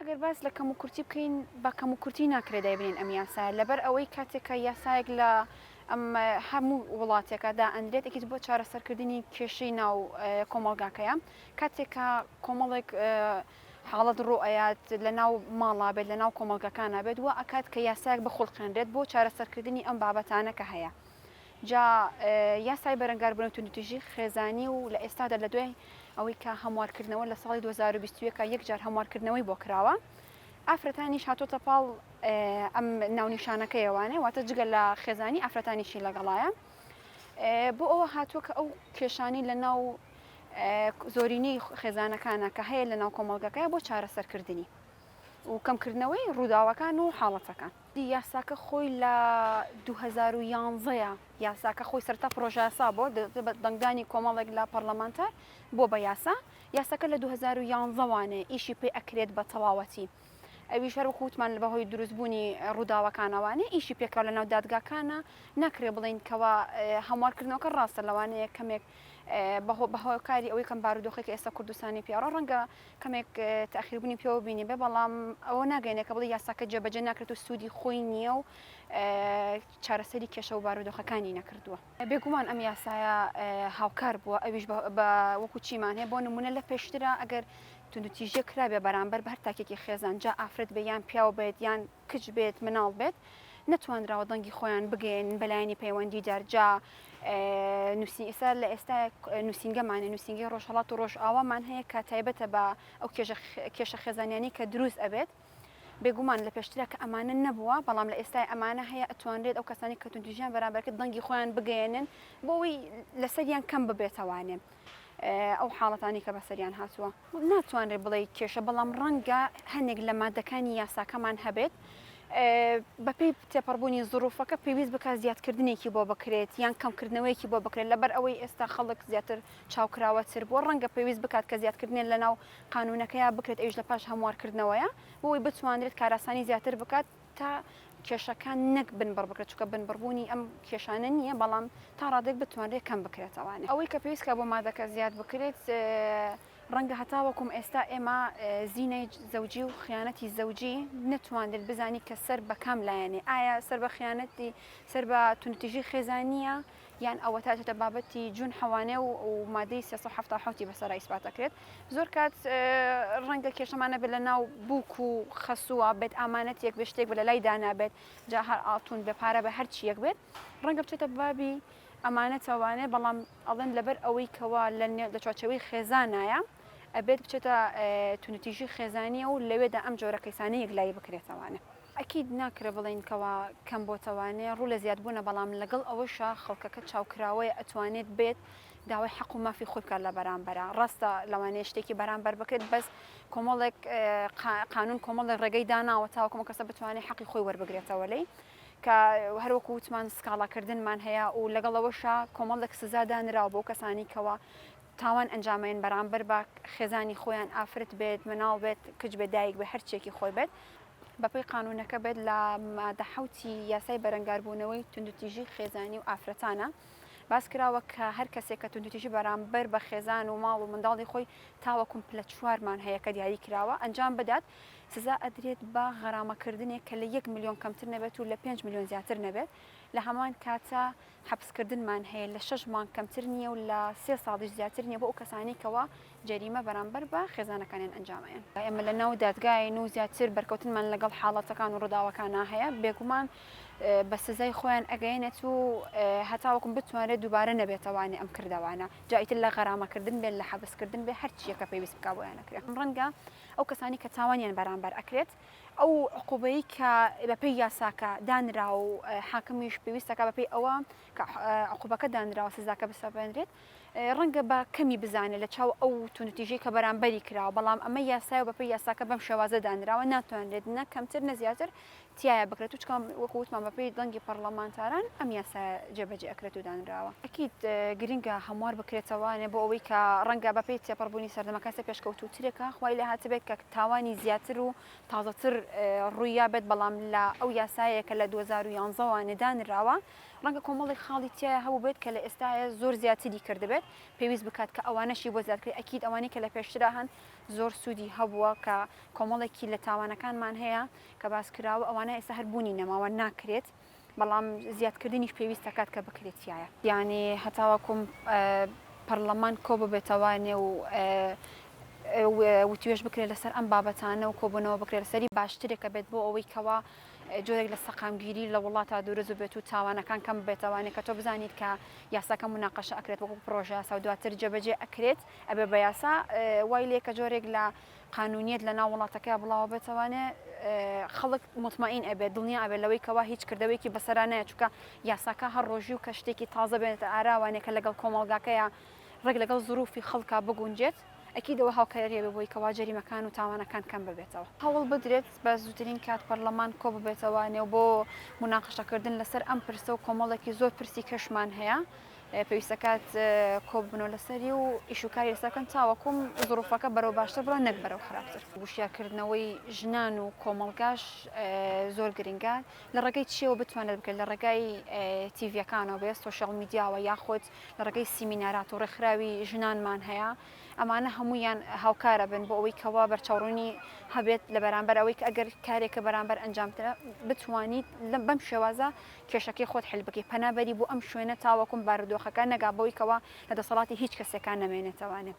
ئەگەر باس لە کەموکورتی بکەین بە کەموکورتی ناکرێت دایبنێن ئەم یاسایە لەبەر ئەوەی کاتێک کە یاسایەک لە ئەم هەموو وڵاتێکە دائەنرێت ئەکید بۆ چارەسەرکردنی کێشەی ناو کۆمەڵگاکەیە کاتێک کە کۆمەڵێک حاڵەت ڕوو ئەیات لە ناو ماڵا بێت لە ناو کۆمەڵگەکانا بێت وا ئەکات کە یاسایەک بخوڵقێنرێت بۆ چارەسەرکردنی ئەم بابەتانە کە هەیە جا یاسای بەرەنگاربوونەوەی توندوتیژی خێزانی و لە ئێستادا لە دوای ئەوەی کە هەموارکردنەوە لە ساڵی 2021 یەک جار هەموارکردنەوەی بۆ کراوە ئافرەتانیش هاتۆتە پاڵ ئەم ناونیشانەکەیەوانێ واتە جگە لە خێزانی ئافرەتانیشی لەگەڵایە بۆ ئەوە هاتووە کە ئەو کێشانی لە ناو زۆرینەی خێزانەکانە کە هەیە لە ناو کۆمەڵگەکە بۆ چارەسەرکردنی و کەمکردنەوەی ڕووداوەکان و حاڵەتەکان. یاساکە خۆی لە 2011 ە یاساکە خۆی سەرەتا پڕۆژەیاسا بۆ بە دەنگدانی کۆمەڵێک لە پەڕلەمانتار بووە بە یاسا، یاساکە لە 2011 وانێ ئیشی پێ ئەکرێت بە تەواوەتی ئەویش هەر وەکو وتمان بەهۆی دروستبوونی ڕووداوەکانەوانێ ئیشی پێکراوە لەناو دادگاکانە ناکرێ بڵێین کەوا هەموارکردنەوەکە ڕاستە لەوانەیە کەمێک بە هۆکاری ئەوەی کەم بارودۆخێک ئێستا کوردستانی پیاڕۆ ڕەنگە کەمێک تاخیربوونی پێوە بینی بێ بەڵام ئەوە ناگەێنێ کە بڵێ یاساکە جێبەجێ ناکرێت و سوودی خۆی نییە و چارەسەری کێشە و بارودۆخەکانی نەکردووە. بێگومان ئەم یاسایە هاوکار بووە ئەویش بە وەکو چیمان هەیە بۆ نمونە لە پێشترا ئەگەر توندوتیژیە کرابێ بەرامبەر بە هەر تاکێکی خێزان جا ئافرەت بێ یان پیاو بێت یان کچ بێت مناڵ بێت نەتوانراوە دەنگی خۆیان بگەیەنن بە لایەنی پەیوەندیدار جا نووسین ئێستا لە ئێستا نووسینگەمانە نووسینگەی ڕۆژهەڵات و ڕۆژئاوامان هەیە کە تایبەتە بە ئەو کێشە خێزانیانی کە دروست ئەبێت بێگومان لە پێشترا کە ئەمانە نەبووە بەڵام لە ئێستای ئەمانە هەیە ئەتوانرێت ئەو کەسانی کە توندوتیژیان بەرامبەر کرد دەنگی خۆیان بگەیەنن بۆ ئەوەی لەسەریان کەم ببێتەوانێ ئەو حاڵەتانەی کە بەسەریان هاتووە. ناتوانرێت بڵێی کێشە، بەڵام ڕەنگە هەنێک لە مادەکانی یاساکەمان هەبێت بەپێی تێپەڕبوونی زروفەکە پێویست بکات زیادکردنێکی بۆ بکرێت یان کەمکردنەوەیەکی بۆ بکرێت لەبەر ئەوەی ئێستا خەڵک زیاتر چاوکراوەتر بووە ڕەنگە پێویست بکات کە زیادکردنێ لەناو قانونەکەیا بکرێت ئەویش لە پاش هەموارکردنەوەیە بۆ ئەوەی بتوانرێت کاراسانی زیاتر بکات تا کێشەکان نەک بنبڕ بکرێت چونکە بنبڕبوونی ئەم کێشانە نییە بەڵام تا ڕادەیەک بتوانرێت کەم بکرێتەوانێ. ئەوەی کە پێویست کە بۆ مادەکە زیاد بکرێت ڕەنگە هەتاوەکوم ئێستا ئێمە زینای زەوجی و خیانەتی زەوجی نەتواندرێت بزانی کە سەر بە کام لایەنێ ئایا سەر بە خیانەتی سەر بە توندوتیژی خێزانییە یان ئەوەتا ئەچێتە بابەتی جون حەوانێ و مادەی 377 ی بەسەرا ئیسپات ئەکرێت زۆر کات ڕەنگە کێشەمان نەبێت لە ناو بووک و خەسووە بێت ئامانەتێک بێت شتێک بێت لە لای دانابێت جا هەر ئاڵتون بێ پارە بێ هەر چییەک بێت ڕەنگە بچێتە بابی ئەمانەتەوانێ بەڵام ئەڵێن لەبەر ئەوەی کەوا لە لە چوارچێوەی خێزانایە ئەبێت بچێتە توندوتیژی خێزانیە و لەوێدا ئەم جۆرە کەیسانە یەکلایی بکرێتەوانێ. ئەکید ناکرێ بڵێین کەوا کەم بۆتەوانێ ڕوو لە زیاد بوونە بەڵام لەگەڵ ئەوەشا خەڵکەکە چاوکراوەیە ئەتوانێت بێت داوای حەق و مافی خۆی بکات لە بەرامبەرا ڕاستە لەوانەیە شتێکی بەرامبەر بکرێت بەس کۆمەڵێک قانون کۆمەڵێک ڕێگەی داناوە تاوەکو ئەم کەسە بتوانێت حەقی خۆی وەربگرێتەوە لێی کە هەروەکو وتمان سکاڵاکردنمان هەیە و لەگەڵ ئەوەشا کۆمەڵێک سزا دانراوە بۆ کەسانی کەوا تاوان ئەنجامەیەن بەرامبەر بە خێزانی خۆیان ئافرەت بێت مناڵ بێت کچ بێت دایک بێت هەرچیەکی خۆی بێت بەپێی قانونەکە بێت لە مادە حەوتی یاسای بەرەنگاربوونەوەی توندوتیژی خێزانی و ئافرەتانە باس کراوە کە هەر کەسێک کە توندوتیژی بەرامبەر بە خێزان و ماڵ و منداڵی خۆی تاوەکوم پلە چوارمان هەیە کە دیاری کراوە ئەنجام بدات سزا ئەدرێت بە غەرامەکردنێک کە لە یەک ملیۆن کەمتر نەبێت و لە پێنج ملیۆن زیاتر نەبێت لە هەمان کاتە حەپسکردنمان هەیە لە شەش مانگ کەمتر نییە و لە سێ ساڵیش زیاتر نییە بۆ ئەو کەسانەی کەوا جەریمە بەرامبەر بە خێزانەکانیان ئەنجام ئەیەن. ئێمە لە ناو دادگاین و زیاتر بەرکەوتنمان لەگەڵ حاڵەتەکان و ڕووداوەکانا هەیە، بێگومان بە سزای خۆیان ئەگەیەنێت و هەتاوەکو بتوانرێت دووبارە نەبێتەوانێ ئەم کردەوانە، جا ئیتر لە غەرامەکردن بێت، لە حەبسکردن بێت، هەرچییەک کە پێویست بکا بۆیان ئەکرێت. ڕەنگە ئەو کەسانەی کە تاوانیان بەرامبەر ئەکرێت ئەو عقوبەی کە بەپێی یاساکە دانرا و حاکمیش پێویستەکە بەپێی ئەوە کە عقوبەکە دانراوە سزاکە بسەپێنرێت ڕەنگە بە کەمی بزانێت لە چاو ئەو توندوتیژی کە بەرامبەری کراوە بەڵام ئەمە یاسایە و بەپێی یاساکە بەم شێوازە دانراوە ناتوانرێت نە کەمتر نە زیاتر تیایا بکرێت و چکە وەکو وتمان بەپێی دەنگی پەڕڵەمانتاران ئەم یاسایە جێبەجێ ئەکرێت و دانراوە. ئەکید گرنگە هەموار بکرێتەوە بۆ ئەوەی کە ڕەنگە بەپێی تێپەڕبوونی سەردەمەکان سێ پێشکەوتووترێکە خوای لێ هاتبێت کە تاوانی زیاتر و تازەتر ڕوویابێت بەڵام لە ئەو یاسایە کە لە 2011 وە دانراوە ڕەنگە کۆمەڵێک خاڵی تیایا هەبووبێت کە لە ئێستایا زۆر زیاتری کردبێت. بێت پێویست بکات کە ئەوانەشی بۆ زیاد کرێت ئەکید ئەوانەی کە لە پێشترا هەن زۆر سوودی هەبووە کە کۆمەڵێکی لە تاوانەکانمان هەیە کە باس کراوە ئەوانە ئێستا هەر بوونی نەماوە ناکرێت بەڵام زیادکردنیش پێویست دەکات کە بکرێت تایە. یانی هەتاوەکو پەرلەمان کۆ ببێتەوە نێو وتوێژ بکرێت لەسەر ئەم بابەتانە و کۆبوونەوە بکرێت لەسەری باشترێکە بێت بۆ ئەوەی کەوا جۆرێک لە سەقامگیری لە وڵاتا دروست ببێت و تاوانەکان کەم ببێتەوانێ کە تۆ بزانیت کە یاساکە موناقەشە ئەکرێت وەکو پڕۆژە یاسا و دواتر جێبەجێ ئەکرێت ئەبێ بە یاسا وای لێ کە جۆرێک لە قانونیەت لە ناو وڵاتەکەیا بڵاوە بێتەوانێ خەڵک موتمەئین ئەبێت دڵنیا ئەبێت لەوەی کەوا هیچ کردەوەیەکی بەسەرا نایەت چونکە یاساکە هەر ڕۆژی و کە شتێکی تازە بێنێتە ئاراوانێ کە لەگەڵ کۆمەڵگاکەیا ڕێک لەگەڵ زروفی خەڵکا بگونجێت ئەکید ئەوە هاوکاری ئەبێ بۆی کەوا جەریمەکان و تاوانەکان کەم ببێتەوە. هەوڵ بدرێت بە زووترین کات پەرلەمان کۆ ببێتەوە نێو بۆ موناقەشەکردن لەسەر ئەم پرسە و کۆمەڵێکی زۆر پرسی کەشمان هەیە پێویستەکات کۆببنەوە لەسەری و ئیش و کاری لەسەر بکەن تاوەکوم زروفەکە بەرەو باشتر بڕۆ نەک بەرەو خراپتر. وشیارکردنەوەی ژنان و کۆمەڵگاش زۆر گرنگە لە ڕێگەی چیەوە بتوانێت بکرێت لە ڕێگای تیڤیەکانەوە بێ سۆشیال میدیاوە یاخود لە ڕێگەی سیمینارات و ڕێکخراوی ژنانمان هەیە ئەمانە هەموویان هاوکارە بن بۆ ئەوەی کەوا بەرچاوڕوونی هەبێت لە بەرامبەر ئەوەی کە ئەگەر کارێکە بەرامبەر ئەنجامدرا بتوانیت بەم شێوازە کێشەکەی خۆت حل بکەی پەنا بەری بۆ ئەم شوێنە تاوەکوم بارودۆخەکە نەگا بەوەی کەوا لە دەسەڵاتی هیچ کەسێکا نەمێنێتەوانێ.